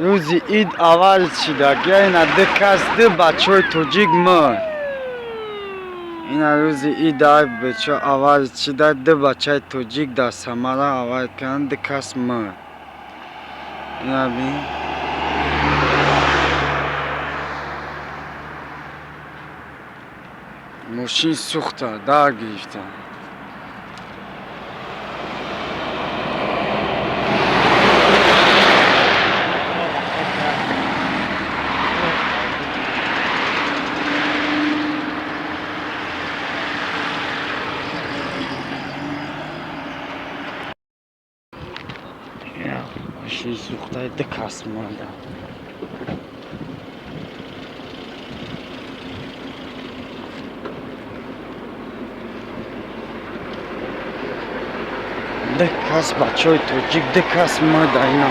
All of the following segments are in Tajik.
Рӯзи ид аввал шидагия, ина ду кас, ду бачаҳои тоҷик мурд. Ина рӯзи ид ай бечо аввал шида, ду бачаи тоҷик дар Самара аввал карданд, ду кас мурд. Ина бин. Мошин сӯхта, дар гирифта. Мошин сӯхта, ду кас мурда. Ду кас бачаҳои тоҷик, ду кас мурда ина.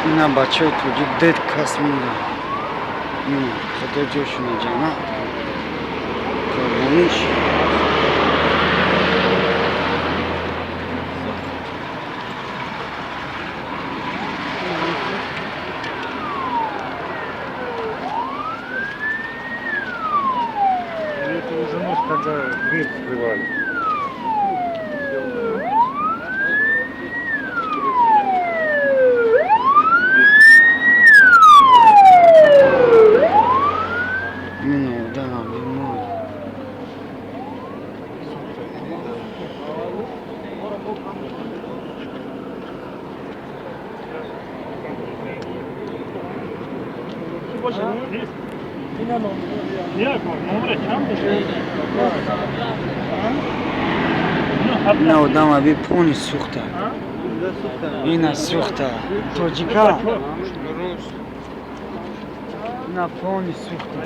Ина бачаҳои тоҷик ду кас мурда. Ина худо ҷошуна ҷаннат кунад. Қурбониш. Это уже ночь, когда дверь вскрывали. Ина одамам бемор. Ина одама би пони сӯхта. Ина сӯхта. Тоҷика. Ина пони сӯхта.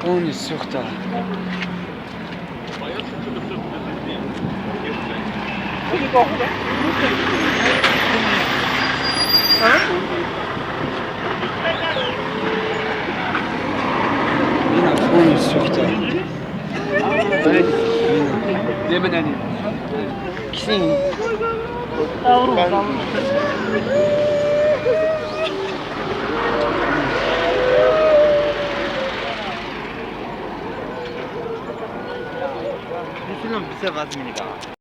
Пони сӯхта. Ина пони сӯхта. Ина.